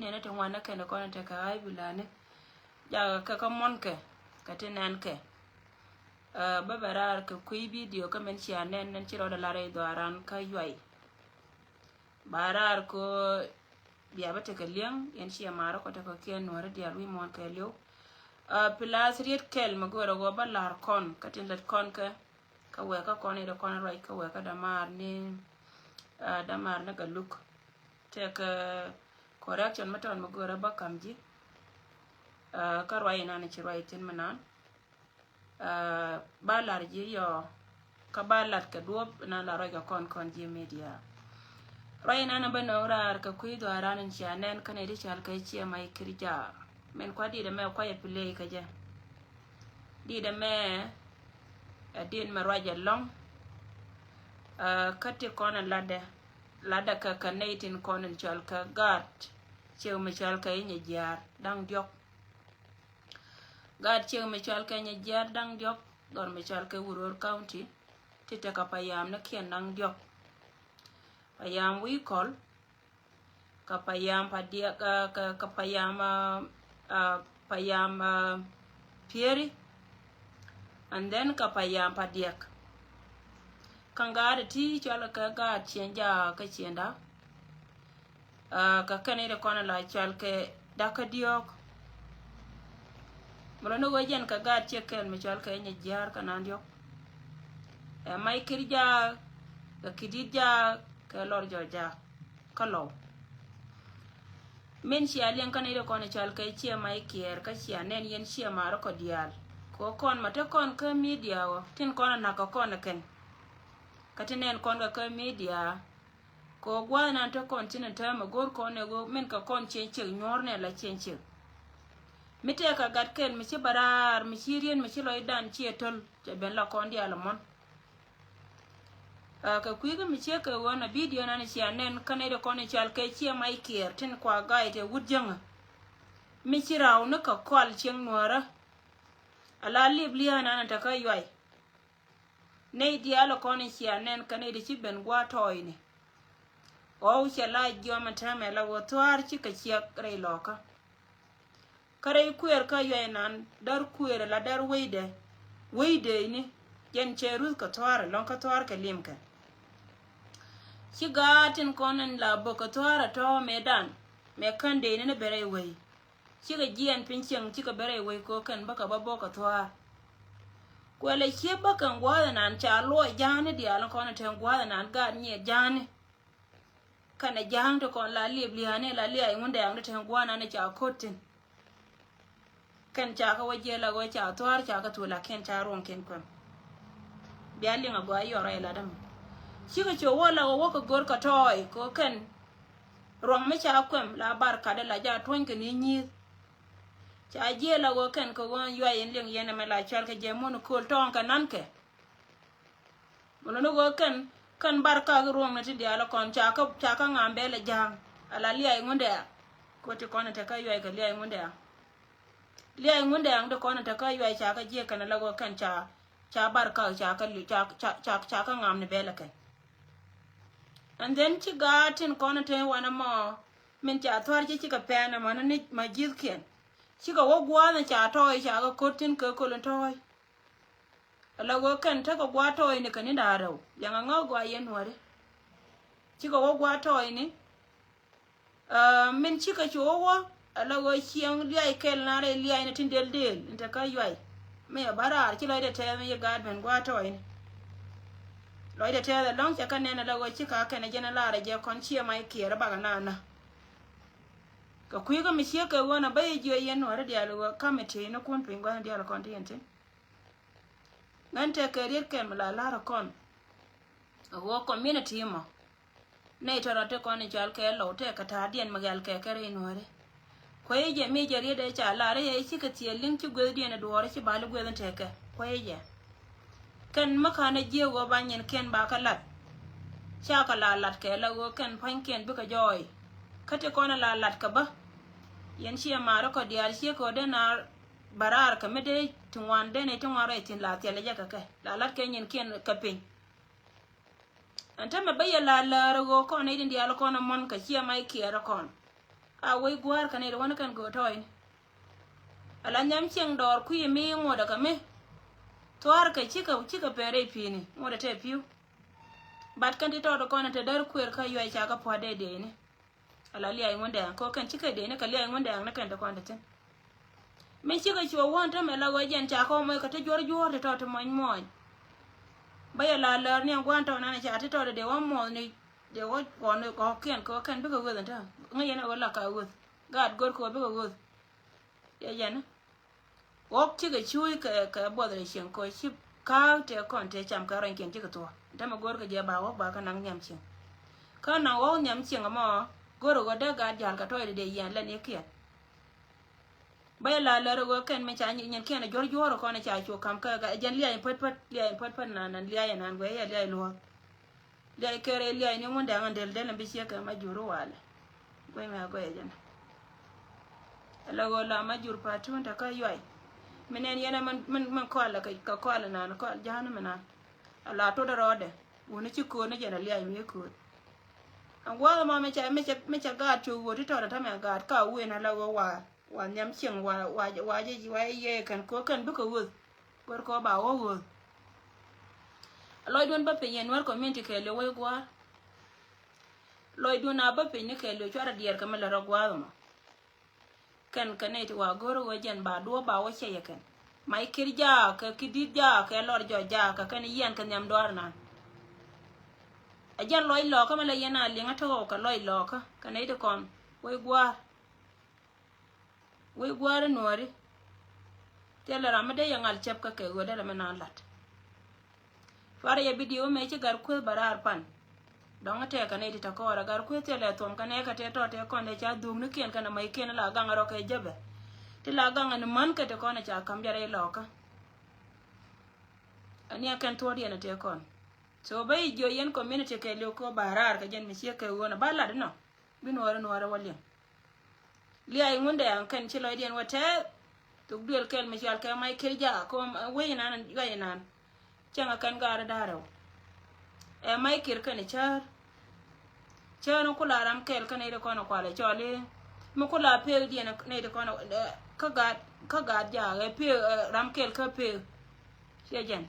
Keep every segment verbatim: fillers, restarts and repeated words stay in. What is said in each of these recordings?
nɛnɛ ti ŋuan ni kɛn kɔn tekɛ ɣa̱c bi lani. Jakɛ kɛ kä muɔ̱nkɛ kɛ ti nɛn kɛ. Bä bɛ raar kɛ kui̱ bidio kä min cia nɛn nɛn ci rɔɔdɛ lar i̱ dhuaaran kä yuay. Ba raar ko bia bä tekɛ liɛŋ yɛn cia marä kɔ tekɛ kiɛn nuɔ̱ri diaal wi̱i̱ muɔ̱ɔ̱n kɛ liw. Pilath riet kɛl mi go̱o̱rɛ ɣöö bä lar kɔn kä tin lät kɔn kɛ. Kä wɛɛkä kɔn i̱ dee kɔn ruac kä wɛɛkä dämaar ni dämaar ni Galuk. Tekɛ correction mi tɔn mi go̱o̱rɛ bä kam ji̱. Kä ruac inan ci ruac thin mi nan. Ba lar ji̱ yɔ kä ba lat kɛ duɔ̱p inan la ruac kɛ kɔn kɔn ji̱ media. Ruac inan bä no̱o̱ŋ raar kɛ kui̱ dhuaaran in cia nɛn kä nɛy ti cɔal kɛ ciɛ mac kir jaak. Min kua̱r dit ɛmɛ kua̱c ɛ play kä jɛ. Dit ɛmɛ ɛ dit mɛ ruac ɛlɔ̱ŋ. Kä ti kɔn ɛ latdɛ latdɛ kɛ kɛ nɛy tin kɔn in cɔal kɛ gaat ciek mi cɔal kɛ inyɛ jiaar da̱ŋ diɔ̱k. Gaat ciek mi cɔal kɛ inyɛ jiaar da̱ŋ diɔ̱k dhɔr mi cɔal kɛ Uror County. Ti tekɛ payam ni kiɛn da̱ŋ diɔ̱k. Payam wi̱i̱ kɔl kɛ payam padiɛk kɛ payam payam pieri. And then kɛ payam padiɛk. Kä gaat ti cɔal kɛ gaat ciɛn jaak kä ciɛn da̱k. Kɛ kɛn i̱ ti kɔn la cɔal kɛ da̱k kä diɔ̱k. Mi lɔ ni ɣöö jɛn kɛ gaat ciɛ kɛl mi cɔal kɛ inyɛ jiaar kä nan diɔ̱k. Ɛ mac kir jaak kɛ kidit jaak kɛ lɔr jɔk jaak kä lɔw. Min cia liɛŋ kä nɛy ti kɔn i̱ cɔal kɛ ciɛ mac kiɛɛr kä cia nɛn yɛn ciɛ marä kɔ diaal. Kɛ kɔn ma te kɔn kä media wä tin kɔn a nak kɛ kɔn ɛ kɛn. Kä ti nɛn kɔn kɛ kä media. Kɛ ɣöö gua̱a̱th inan te kɔn tin in täämɛ go̱o̱r kɔn ɛ ɣöö min kɛ kɔn cieŋ ciek nyuɔ̱ɔ̱r nɛ la cieŋ ciek. Mi tëëkɛ gat kɛl mi ci bä raar mi ci rien mi ci lɔcdan ciɛ töl cɛ ben la kɔn diaal ɛmɔn. Kɛ kui̱ kä mi ciek kɛ ɣöö nɛ bidio nan cia nɛn kä nɛy ti kɔn i̱ cɔal kɛ ciɛ mac kiɛɛr tin kua ga̱a̱c tɛ wut jäŋä. Mi ci raw ni kɛ kɔal cieŋ nuäärä. Ala lip lia̱a̱ nan in te kä yuay. Nɛy diaal kɔn i̱ cia nɛn kä nɛy ti ci ben gua̱a̱th tɔɔyni. Ɣɔw cɛ la jiɔam ɛn täämɛ la ɣöö thua̱a̱r cikɛ ciɛk rɛy lɔkä. Kä rɛy kuëër kä yuay nan däär kuëër la däär wecdɛ wecdɛni. Jɛn cɛ ruth kɛ thua̱a̱r ɛlɔ̱ŋ kä thua̱a̱r kɛ limkɛ. Ci gaat tin kɔn in la bök kɛ thua̱a̱r ɛ tɔ̱ mëëdan mɛ kän dee ni ni ben rɛy wec. Cikɛ jiɛɛn piny cieŋ cikɛ ben rɛy wec kɛ ɣöö kɛn bäkɛ bä bok kɛ thua̱a̱r. Kuɛlɛ ciep bä kɛn gua̱a̱th inan ca luɔc ja̱a̱ni diaal in kɔn in te gua̱a̱th inan gaat nyiɛ ja̱a̱ni. Kɛnɛ ja̱a̱ŋ ti kɔn la liep lia̱a̱ni la liac ŋundɛɛŋ ti te gua̱a̱th inan ca ko̱t thi̱n. Kɛn ca kɛ wä jiɛl a ɣöö ca thua̱a̱r ca kɛ thuɔ̱k lakin ca ruɔ̱ŋ kɛn kuɛm. Bia liŋ a gɔaa yɔrɔ ilat ɛmɔ. Cikɛ cu wä la ɣöö wä kɛ go̱r kɛ tɔɔy kɛ ɣöö kɛn ruɔ̱ŋ mi ca kuɛm la bar katdɛ la ja tuɔ̱ny kɛ ni nyi̱i̱th. Ca jiɛl a ɣöö kɛn kɛ ɣöö yuay in liŋ yɛn ɛmɛ la cual kɛ jɛ mun kööl tɔ̱ɔ̱ŋ kɛ nankɛ. Mun ni ɣöö kɛn kɛn bar kak ruɔ̱ŋ ni ti diaal kɔn ca kä ca kä ŋa̱a̱m bɛl ɛ ja̱a̱ŋ. Ala liac ŋundɛ a koti kɔn in te kä yuay kɛ liac ŋundɛ a. Liac ŋundɛ a ŋundɛ kɔn in te kä yuay ca kä jiɛk kɛn ala ɣöö kɛn ca ca bar kak ca kä li ca ca ca ca kä ŋa̱a̱m ni bɛl ɛ kɛn. And then ci gaat tin kɔn in te wanɛ mɔ min ca thua̱r ci cikɛ pɛn ɛmɔ ni ma ji̱thkiɛn. Cikɛ wä gua̱a̱th in ca tɔɔy ca kä ko̱t tin kɛ köl in tɔɔy. Ala ɣöö kɛn tekɛ gua̱a̱th tɔɔyni kɛ ni da̱a̱ rɛw liɛŋ aŋä gɔaa yɛn nuɔ̱ri. Cikɛ wä gua̱a̱th tɔɔyni. Min cikɛ cu wä wä ala ɣöö cieŋ liac kɛl na rɛy liac ni tin del del in te kä yuay. Mi ɛ bä raar ci lɔcdɛ tɛth mi yi gaat ben gua̱a̱th tɔɔyni. Lɔcdɛ tɛth ɛlɔ̱ŋ cɛ kä nɛn ala ɣöö ci ka kɛn ɛ jɛn ɛ lar ɛ jɛ kɔn ciɛ mac kiɛɛr ɛ bakɛ nana. Kɛ kui̱ kä mi ciek kɛ ɣöö na bä yi jiö yɛn nuɔ̱ri diaal ɣöö kä mi tëë ni kun piny gua̱a̱th diaal kɔn ti yɛn thi̱n. Ŋän tëë kɛ riet kɛn mi la la̱r kɔn. A ɣöö community mɔ nɛy tɔrɔ ti kɔn i̱ cɔal kɛ lɔw tëë kɛ ta̱a̱diɛn mi ɣɛl kɛ kɛ rɛy nuɔ̱ɔ̱ri. Kuecä jɛ mi jɛ riet ëë ca la̱r i̱ ɛ cikɛ thiëël li̱ŋ ci guethdiɛn ɛ duɔ̱ɔ̱r ci bal i̱ gueth in tëëkɛ kuecä jɛ. Kɛn mi ka̱n ɛ jiëë ɣöö ba nyinkiɛn ba kɛ la̱t. Ca kɛ la la̱t kɛ la ɣöö kɛn pua̱nykiɛn bikɛ jɔɔy. Kä ti kɔn ɛ la la̱t kɛ bä. Yɛn ciɛ ma̱a̱r ɛ kɔ diaal ciek kɛ ɣöö dee na bä raar kɛ mi dee ti ŋuan dee nɛy ti ŋuan rɛy thi̱n la thiɛl jɛ kɛ kɛ la la̱t kɛ nyinkiɛn kɛ piny. Ɛn täämɛ bä yɛ la läär ɛ ɣöö kɔn nɛy tin diaal kɔn ɛ muɔ̱n kɛ ciɛ mac kiɛɛr ɛ kɔn. Ka wec gua̱a̱r kɛ nɛy ti wä ni kɛn göök tɔɔyni. Ala nhiam cieŋ dɔɔr kui̱ mi ŋuɔ̱t ɛ kɛ mi. Thua̱a̱r kɛ cikɛ, cikɛ pɛn rɛy pi̱i̱ni ŋuɔ̱t ɛ tɛ pi̱u. Bat kɛn ti tɔɔt kɔn te däär kuëër kä yuay ca kɛ pua̱t dee dee ni. Ala liac ŋun dɛɛŋ kɛ kɛn cikɛ dee ni kɛ liac ŋun dɛɛŋ ni kɛn ti kɔn te thi̱n. Mi cikɛ cuɔ wuɔ̱n tämɛ la ɣöö jɛn ca kɛ wä moc kɛ ti juɔ̱r juɔ̱ɔ̱r ti tɔɔt ti muɔ̱ny muɔ̱ny. Bä yɛ la lär ni ɛn gua̱n tɔɔt nan ca ti tɔɔt dee wä muɔ̱th ni dee wä kɔn kɔkiɛn kɛ kɛn bikɛ ɣöth ɛn täämɛ ŋäc yɛn ɛ ɣöö la ka ɣöth. Gaat gör kɛ ɣöö bikɛ ɣöth. Yɛ jɛn ɣɔk cikɛ cuuc kɛ, kɛ buɔth rɛy cieŋ kɛ ci ka̱a̱k tëë kɔn tëë cam kɛ rɔnykiɛn cikɛ thuɔ̱k. Tämɛ go̱o̱rkɛ jɛ ba ɣɔk ba kä naŋ nhiam cieŋ. Kä naŋ ɣɔk nhiam cieŋ ɛmɔ go̱o̱rkɛ ɣöö dee gaat ja̱l kɛ tɔɔyɛ dee yian lɛ nikiɛn. Bä yɛ la lär ɣöö kɛn mi ca nyi-, nyin kiɛn ɛ juɔ̱r juɔ̱ɔ̱r kɔn ɛ ca cu ka̱m kä ɛ jɛn liac pät pät, liac pät pät nan, nan liac ɛnan guɛ yɛ liac luɔ̱ɔ̱k. Liac kɛɛr ɛ liac ni ŋun dɛŋ ɛn del del ɛn bi ciek kɛ ma jur walɛ. Guey mɛ a guey jɛn. Ala ɣöö la ma jur patun te kä yuay. Mi nɛn yɛn ɛ min, min, min kɔl kɛ, kɛ kɔl nan, kɔl ja̱a̱n mi nan. Ala tot rɔɔdɛ. Wuni ci kööt ni jɛn a liac mi kööt. Ɛn gua̱a̱th ɛmɔ mi ca, mi ca, mi ca gaat cuk ɣöö ti tɔt ɛ tämɛ gaat ka wen ala ɣöö wa, wa nhiam cieŋ wa, wa, wa jɛ, wa jɛ yɛ kɛn kööt kɛn bikɛ ɣöth. Gör kɔ ba wä ɣöth. Lɔcdun bä piny yɛ Nuäär community kɛɛliw wec gua̱a̱r. Lɔcdun a bä piny ni kɛɛliw cuarɛ diɛɛr kɛ mi lät rɔ gua̱a̱r mɔ. Kɛn kɛ nɛy ti wa go̱r wä jɛn ba duɔ̱ɔ̱p ba wä cɛ yɛ kɛn. Mac kir jaak kɛ ki di̱t jaak kɛ lɔr jɔc jaak kɛ kɛn yiɛn kɛ nhiam duaar nan. Ɛ jɛn lɔc lɔɔkä mi la yɛn a liŋä tek ɣɔw kɛ lɔc lɔɔkä kɛ nɛy ti kɔn wec gua̱a̱r. Wec gua̱a̱ri Nuääri. Thilɛ ram mi dee yɛ ŋal cäp kä kɛ ɣöö derɛ mi naan la̱t. Cuarɛ yɛ bidio mëë ci Gatkueth bɛ raar pan. Dɔ̱ŋ tɛɛkä nɛy ti te kɔɔrɛ Gatkueth thilɛ thuɔ̱m kɛ nɛɛkɛ tëë tɔ̱ tëë kɔn dee ca dhuk ni kiɛn kɛn a mac kiɛn la gaŋ rɔ kɛ jäpɛ. Ti la gaŋ ni män kɛ ti kɔn ca ka̱m jɛ rɛy lɔkä. Ani a kɛn thuɔ̱ɔ̱diɛn a tëë kɔn. So bä i̱ jiö yɛn community kɛ liw kɛ ba raar kɛ jɛn mi ciek kɛ ɣöö na ba lat inɔ. Bi Nuɔɔrɛ Nuɔɔrɛ wä liŋ. Liac ŋundɛ an kɛn ci lɔcdiɛn wä tɛth. Thuk duël kɛl mi cɔal kɛ mac kir jaak kɛ wec inan yuac inan. Cäŋ a kɛn gaari da̱rɛw. Ɛ mac kir kɛn cäär. Cäär ni kula ram kɛl kɛn iri kɔn kualɛ cɔl i̱ mi kula pek diɛn ni iri kɔn kä gaat, kä gaat jaak ɛ pek ram kɛl kä pek. Ciɛ jɛn.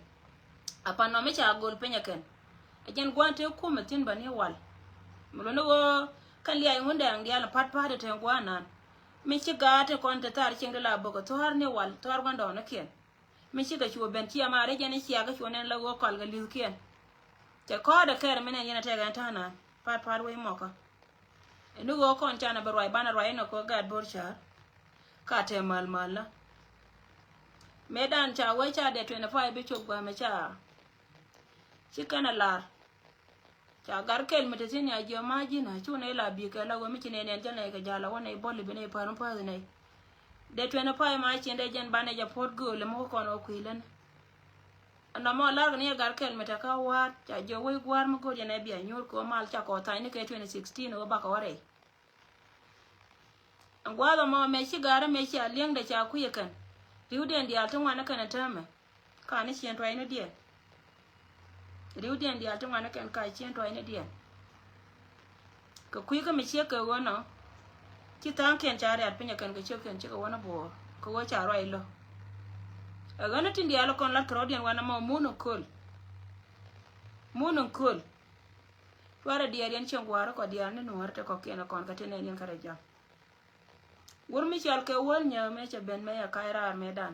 A pan nɔ mi ca gol piny ɛ kɛn. Ɛ jɛn gua̱n te kumɛ thi̱n bä ni wal. Mi luni ɣöö kɛn liac ŋundɛ an diaal pat pat ɛ te gua̱n nan. Mi ci gaat te kɔn te thar cieŋ de la bök ɛ thua̱r ni wal thua̱r gua̱n dɔɔnikiɛn. Mi cikɛ cuɔ ben ci ama rɛc jɛn i̱ ciakä cuɔ nɛn la ɣöö kɔl kɛ li̱thkiɛn. Cɛ kɔɔdɛ kɛɛr mi nɛn yɛn a tɛkɛ ɛn ta̱a̱ naan pa̱a̱t pa̱a̱t wec mɔkä. Ɛn ni ɣöö kɔn canɛ bɛ ruac banɛ ruac inɔ kɛ ɣöö gaat bo̱r ca̱a̱r. Ka tɛ mäl mäl la mëë dan ca wee ca dee twenty five bi cop gua̱a̱mɛ ca. Ci kɛn a lar. Ca gar kɛl mi te thi̱n ya jiɛ ma ji̱n a cu nɛy la bikɛ la ɣöö mi ci nɛy nɛn jɛ nɛy kɛ ja̱l a wä nɛy bɔl i̱ bi nɛy päär mi päth nɛy. Dee twenty five ma cin dee jɛn banɛ jɛ puɔ̱t gööl ɛmɔ kä kɔn ɣä kui̱ län. Ɛn nɔmɔ larkɛ ni jɛ gar kɛl mi te kä wa̱a̱t ca jiɛ wec gua̱a̱r mi go̱o̱r jɛ nɛy bia nyuur kɛ ɣöö mal ca kɔ tha̱a̱ny ni kɛ twenty sixteen ɣöö bakɛ wä rɛy. Ɛn gua̱a̱th ɛmɔ mëë ci ga̱a̱r mëë ci a li̱eŋdɛ ca kui̱ ɛ kɛn. Ri̱wdiɛn diaal ti ŋuan ɛ kɛn ɛ täämɛ. Ka ni ciɛn tuaynidiɛn. Ri̱wdiɛn diaal ti ŋuan ɛ kɛn ka ciɛn tuaynidiɛn. Kɛ kui̱ kä mi ciek kɛ ɣöö nɔ. Ci tha̱a̱ŋkiɛn ca riat piny ɛ kɛn kɛ ciökiɛn cikɛ wä ni buɔɔr kɛ ɣöö ca ruac lo̱. Ɛ ɣän ni tin diaal kɔn lat kɛ rɔ̱diɛn wanɛ mɔ mun in köl. Mun in köl. Cuarɛ diɛɛr yɛn cieŋ gua̱a̱r kɔ diaal ni nuɔ̱ɔ̱r te kɔ̱kiɛn ɛ kɔn kɛ tin nɛn yɛn kärɛ jam. Wur mi cɔal kɛ wäl nyääk mëë cɛ ben mëë a kac raar mëë dan.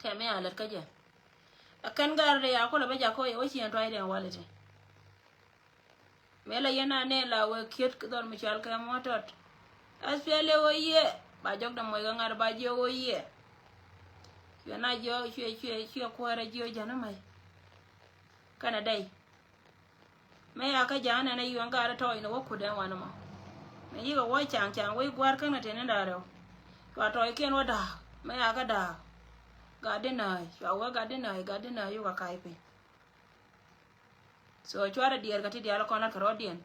Tɛmɛ a lät kä jɛ. A kɛn gat ri a kulɛ bä jakä yɛ wä ciɛn tuacdɛn walɛ ti. Mëë la yɛn a nɛ la wee kiet ki dhɔr mi cɔal kɛ mɔ tɔt. As piɛl ɛ wä yiɛ ba jɔk dɛ muɔc kɛ ŋa̱t ba jiɛ wä yiɛ. Cuɛ na jiɔ cuɛ cuɛ cuɛ kuäärä jiɔ jɛn mɛ. Kɛnɛ dɛy. Mëë ya kä ja̱a̱n ɛn a yuɔ̱ŋ gaat tɔɔc ni wä kut ɛn wanɛ mɔ. Mëë yikɛ wä ca̱ŋ ca̱ŋ wec gua̱a̱r kɛn kɛ tëë ni da̱a̱ rɛw. Cua tɔɔc kiɛn wä da̱a̱k mëë ya kä da̱a̱k. Gat di nääc cua wä gat di nääc gat di nääc yukɛ kac piny. So cuarɛ diɛɛr kɛ ti diaal kɔn lat kɛ rɔɔdiɛn.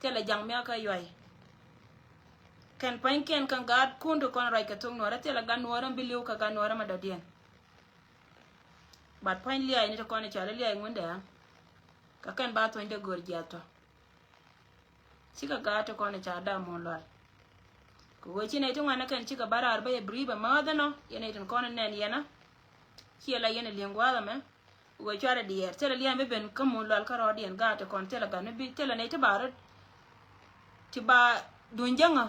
Thilɛ ja̱ŋ miakä yuay. Kɛn pa̱nykiɛn kɛn gaatkun ti kɔn ruac kɛ thok nuɔ̱ɔ̱rä thilɛ gat nuɔ̱ɔ̱rä bi li̱w kɛ gat nuɔ̱ɔ̱rä ma dɔ̱diɛn. Bat pua̱ny lia̱a̱c ni ti kɔn i̱ cɔal i̱ lia̱a̱c ŋundɛ a. Kɛ kɛn ba thuɔ̱ny dee gör jiath tɔ. Cikɛ gaat ti kɔn i̱ ca dam muɔ̱ɔ̱n lual. Kɛ ɣöö ci nɛy ti ŋuan ni kɛn cikɛ bä raar bä yɛ bri bɛ määth ɛnɔ, yɛn nɛy tin kɔn nɛn yɛn a. Ciɛ la yɛn a li̱eŋ gua̱a̱th ɛmɛ. Ɣöö cuarɛ diɛɛr thilɛ liɛm bi ben kä mun lual kärɔɔdiɛn gaat ti kɔn thilɛ gat mi bi thilɛ nɛy ti ba rɔ̱t. Ti ba duny jäŋä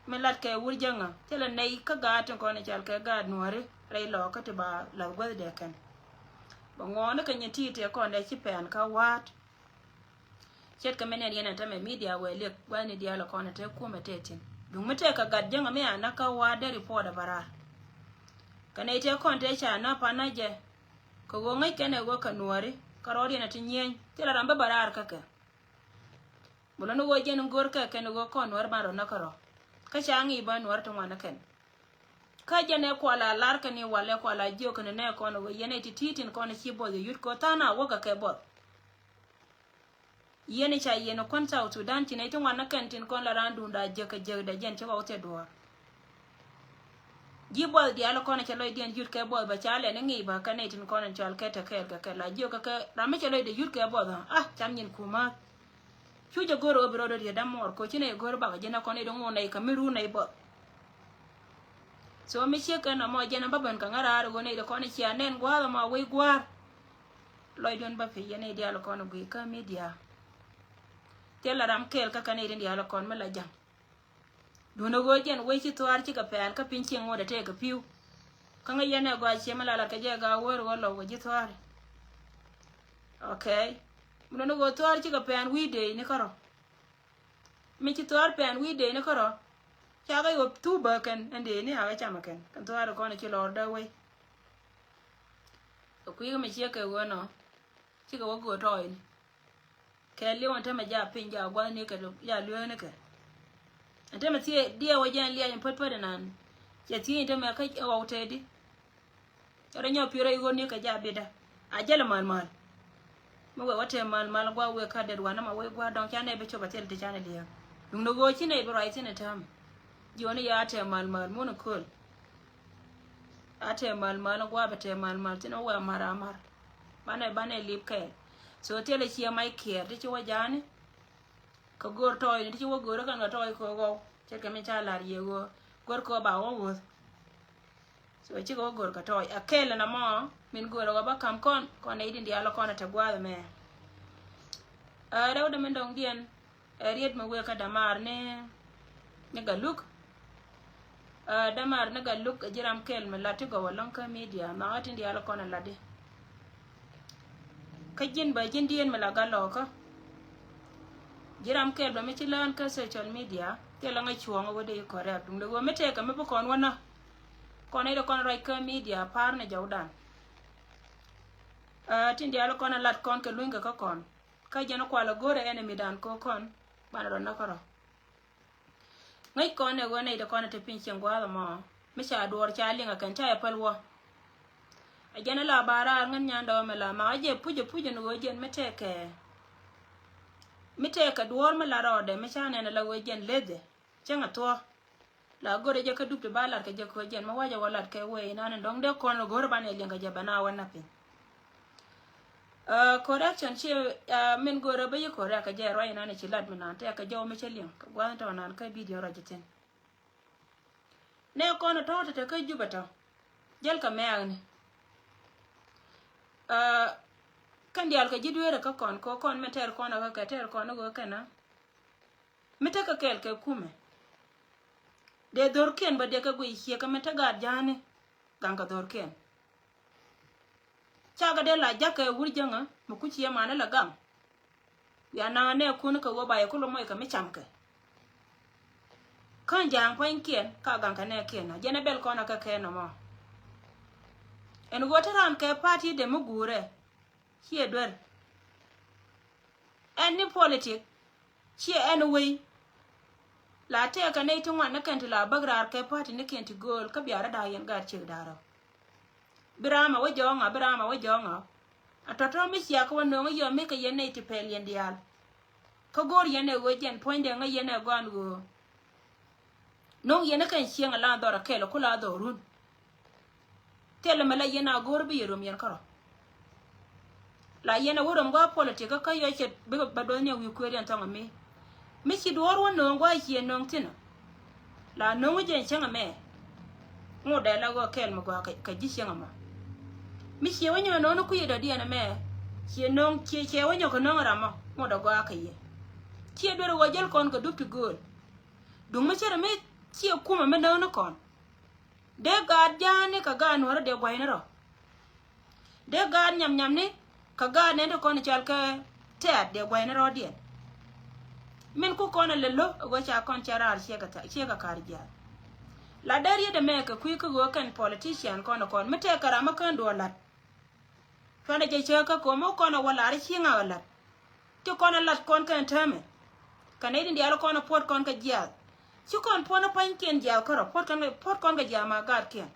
mi lat kɛ wur jäŋä thilɛ nɛy kä gaat tin kɔn i̱ cal kɛ gaat nuääri rɛy lɔɔkä ti ba lath guäthdɛ kɛn. Bɛ ŋuɔɔni kɛ nyin ti̱i̱ tëë kɔn dee ci pɛn kä wa̱a̱t. Ce̱tkɛ mi nɛn yɛn ɛn tämɛ midia wee liɛk gua̱thni diaal ɛ kɔn ɛ te kumɛ te thi̱n. Duŋ mi tëë kɛ gat jäŋä mi a näk kä wa̱a̱ dee ripɔɔt ɛ bä raar. Kɛ nɛy tëë kɔn tëë ca näk pan nä jɛ. Kɛ ɣöö ŋäc kɛn ɛ ɣöö kɛ nuääri kärɔɔdiɛn ɛ ti nyieny thilɛ ram bä bä raar kä kɛ. Mi lɔ ni ɣöö jɛn in go̱o̱r kɛ kɛn ɣöö kɔn nuäär ban rɔ näk kärɔ̱. Kä ca ŋi̱i̱c bä nuäär ti ŋuan ni kɛn. Kä jɛn ɛ kual a lar kɛn i̱ wal ɛ kual a jiök kɛn nɛ kɔn ɣöö yɛn ɛ ti ti̱i̱ tin kɔn ci buɔth yɛ yut kɛ tha̱a̱ŋ a wäkɛ kɛ buɔth. Yɛn i̱ ca yɛn ɛ kuän South Sudan ci nɛy ti ŋuan ni kɛn tin kɔn la raan duunda jiäk kɛ jiäkdɛ jɛn ci ɣɔw thil duɔ̱ɔ̱r. Ji̱ buɔth diaal kɔn cɛ lɔcdiɛn yut kɛ buɔth bɛ ca lɛn i̱ ŋi̱i̱c bä kɛ nɛy tin kɔn in cɔal kɛ te kɛɛl kɛ kɛ la jiök kɛ kɛ ram mi cɛ lɔcdɛ yut kɛ buɔth ɣä ah cam nyin kumäth. Cu jɛ go̱r ɣöö bi rɔɔdɛ riet dämuɔɔr koci nɛy go̱r bakɛ ji̱n ɛ kɔn i̱ di ŋuun nɛy kɛ mi ruun nɛy buɔth. So mi ciek kɛn ɔmɔ jɛn ɛ bä ben kɛ ŋäraar ɣöö nɛy di kɔn i̱ cia nɛn gua̱a̱th ɔmɔ wec gua̱a̱r. Lɔcdun bä pi̱c yɛn nɛy diaal kɔn i̱ gui̱i̱ kä midia. Thilɛ ram kɛɛl kä kɛ nɛy din diaal kɔn mi la ja̱ŋ. Duundɛ ɣöö jɛn wec ci thuaar cikɛ pɛn kä piny cieŋ ŋot ɛ tëëkɛ pi̱w. Kä ŋäc yɛn ɛ gɔaa ciɛ mi la lat kɛ jɛ gaa wär ɣöö lɔw kɛ ji̱ thuaari. Okay. Mi duundɛ ɣöö thuaar cikɛ pɛn wi̱i̱ dee ni kärɔ̱. Mi ci thuaar pɛn wi̱i̱ dee ni kärɔ̱. Cakɛ ɣöö thuu bä kɛn ɛn dee ni akɛ camɛ kɛn kɛn thuaari kɔn ci lɔɔr dee wec. Kɛ kui̱ mi ciɛ kɛ ɣöö nɔ cikɛ wä go̱o̱r tɔɔyni. Kɛ li̱w ɛn tämɛ ja piny ja gua̱thni kɛ ja lueeni kɛ. Ɛn tämɛ thiee diɛ wä jɛn liac in pät pät inan. Cɛ thiee in tämɛ kä ɣɔw tëëdi. Cɛ rɔ nyɔk pi̱i̱r rɔ i̱ ɣöötni kɛ ja bitdä a jäl mal mal. Mi wee wä tëë mal mal gua̱a̱th wee kä det wanä ma wee gua̱a̱th dɔ̱ŋ canɛ bi cop a thil ti canɛ liɛɛk. Duundɛ ɣöö ci nɛy bi ruac thi̱n ɛ täämɛ. Jiɔni yɛ a tɛɛ mal mal mun köl. A tɛɛ mal mal gua̱a̱ bɛ tɛɛ mal mal thin wä wee mar a mar. Banɛ banɛ lip kɛɛl. So thilɛ ciɛ mac kiɛɛr ti ci wä ja̱a̱ni. Kɛ go̱o̱r tɔɔyni ti ci wä go̱o̱r kɛn kɛ tɔɔy kɛ ɣɔw ce̱tkɛ mi ca lar yɛ ɣöö go̱o̱r kɛ ɣöö ba wä wuɔ̱th. So cikɛ wä go̱o̱r kɛ tɔɔy a kɛɛl ɛn amɔ min go̱o̱r ɛ ɣɔw bä ka̱m kɔn kɔn nɛy din diaal kɔn ɛ te gua̱a̱th ɛmɛ. Ɛ rɛwdɛ min dɔ̱ŋdiɛn. Ɛ riet mi wëë kä dämaar ni ni Galuk. Ɛ dämaar ni Galuk ɛ ji̱ ram kɛl mi lat ti gɔw ɛlɔ̱ŋ kä midia makä tin diaal kɔn ɛ latdi. Kä ji̱n bä ji̱n dieen mi la gat lɔɔkä. Ji̱ ram kɛl bä mi ci lään kä social media thilɛ ŋäc cuɔ̱ɔ̱ŋ ɛ wä dee i̱ correct duŋdɛ ɣöö mi tëëkɛ mi bi kɔn wä nä. Kɔn i̱ dee kɔn ruac kä midia pa̱a̱r ni jɔwdan. Ɛ tin diaal kɔn ɛ lat kɔn kɛ luny kɛ kä kɔn. Kä jɛn kualɛ go̱rɛ enemy dan kɛ kɔn banɛ rɔ näk kärɔ̱. Ŋäc kɔn ɛ ɣöö nɛy ti kɔn ɛ te piny cieŋ gua̱a̱th ɛmɔ mi ca duɔɔr ca liŋ ɛ kɛn ca yɛ päl wä. Ɛ jɛn ɛ la ba raar ŋän nyandɛ ɣöö mi la makä jɛ puc ɛ puc ɛn ɣöö jɛn mi tɛkɛ mi tɛkɛ duɔɔr mi la rɔɔdɛ mi ca nɛn ɛ la ɣöö jɛn lethɛ cäŋ ɛ thuɔ̱k. La go̱rɛ jɛ kä dup ti ba lat kɛ jɛ ko̱ jɛn mi wacɛ wä lat kɛ wee inan in dɔ̱ŋ dee kɔn go̱rɛ banɛ liɛŋ kɛ jɛ bɛ na wä na piny. Ɛ, correction ci, ɛ, min go̱rɛ bä yi correct kɛ jɛ ruac inan in ci lat mi nan tɛk kɛ jɛ wä mi cä liɛŋ kɛ gua̱th in tɔ̱ nan kä bidio ruac ithin. Nɛ kɔn tɔ̱ tɛ tɛ kä Jubɛ tɔ̱ jäl kɛ mɛɛkni. Ɛ, kɛn diaal kɛ ji̱ dueerɛ kä kɔn kɛ kɔn mi tɛɛr kɔn ɛ kä kɛ tɛɛr kɔn ɛ ɣöö kɛn ɛ. Mi tekɛ kɛɛl kɛ kumɛ. Dee dhorkiɛn bä dee kɛ guiy ciek kɛ mi te gaat ja̱a̱ni gaŋ kɛ dhorkiɛn. Cakɛ dee la ja̱kɛ wur jäŋä mi kuci yɛ manɛ la gaŋ. Wiaa naŋ anɛ kun kɛ ɣöö ba yɛ kulɛ moc kɛ mi camkɛ. Kä ja̱a̱ŋ pua̱nykiɛn ka gaŋ kɛ nɛɛkiɛn a jɛn ɛ bɛl kɔn a kɛ kɛn nɔmɔ. Ɛn ɣöö te raan kɛ party dee mi guurɛ. Ciɛ duer. Ɛn ni politik ciɛ ɛn wei. La tɛɛkɛ nɛy ti ŋuan ni kɛn ti la bäk raar kɛ party ni kɛn ti gööl kä bia rɔ da̱a̱k yɛn gaat ciek da̱a̱r rɔ. Bi raam a wä jɔɔŋa, bi raam a wä jɔɔŋa. A tɔ̱tɔ̱ mi cia kä wä nööŋä yɔ mi kɛ yɛn nɛy ti pɛl yɛn diaal. Kä go̱o̱r yɛn ɛ ɣöö jɛn puɔ̱nydɛ ŋä yɛn ɛ gɔan ɣöö. No̱ŋ yɛn ɛ kɛn cieŋ a la dhɔr a kɛl a kula dhɔr run. Thilɛ mɛ la yɛn a go̱o̱r bi yɛ röm yɛn kärɔ̱. La yɛn a wä röm gua̱a̱ politik kä yɔ cɛ bikɛ bɛ duɔth ni a wi̱i̱ kueer yɛn thɔŋ a mi. Mi ci duɔ̱ɔ̱r wä nööŋ gua̱a̱ ciɛ nööŋ thi̱n a. La no̱ŋ jɛ cäŋ ɛmɛ. Ŋot dee la ɣöö kɛɛl mi gɔaa kɛ, kɛ ji̱ cäŋ ɛmɔ. Mi ciɛ wä nyɔk no̱ŋ kui̱ dɔ̱diɛn ɛmɛ. Ciɛ no̱ŋ, ciɛ, ciɛ wä nyɔk kɛ no̱ŋ ram mɔ. Ŋot dee gɔaa kɛ yɛ. Ciɛ duer ɣöö jäl kɔn kɛ dup ti gööl. Duŋ mi cärɛ mi ciɛ kumɛ mi no̱ŋ ni kɔn. Dee gaat ja̱a̱ni kɛ gaat nuɔ̱ɔ̱ri dee gua̱yni rɔ. Dee gaat nyam nyamni kɛ gaat nɛn ti kɔn i̱ cal kɛ tɛ̈t dee gua̱yni rɔɔdiɛn. Min ku kɔn ɛ lɛ lo̱ ɛ ɣöö ca kɔn cɛ raar ciɛ kɛ tha-, ciɛ kɛ ka̱r jiath. La dee riet ɛmɛ kɛ kui̱ kä ɣöö kɛn politician kɔn ɛ kɔn mi tɛk kɛ ram mi kään duɔ̱ɔ̱r la̱t. Cuanɛ jɛ cäk kä ko̱o̱m mi kɔn ɛ wä lar i̱ ci ŋak ɛ la̱t. Ti kɔn ɛ lat kɔn kɛn täämɛ. Kɛ nɛy tin diaal kɔn ɛ puɔ̱t kɔn kɛ jiaath. Ci kɔn puɔ̱n ɛ pa̱nykiɛn jiaath kärɔ puɔ̱t kɔn kɛ, puɔ̱t kɔn kɛ jiaath ma gaatkiɛn.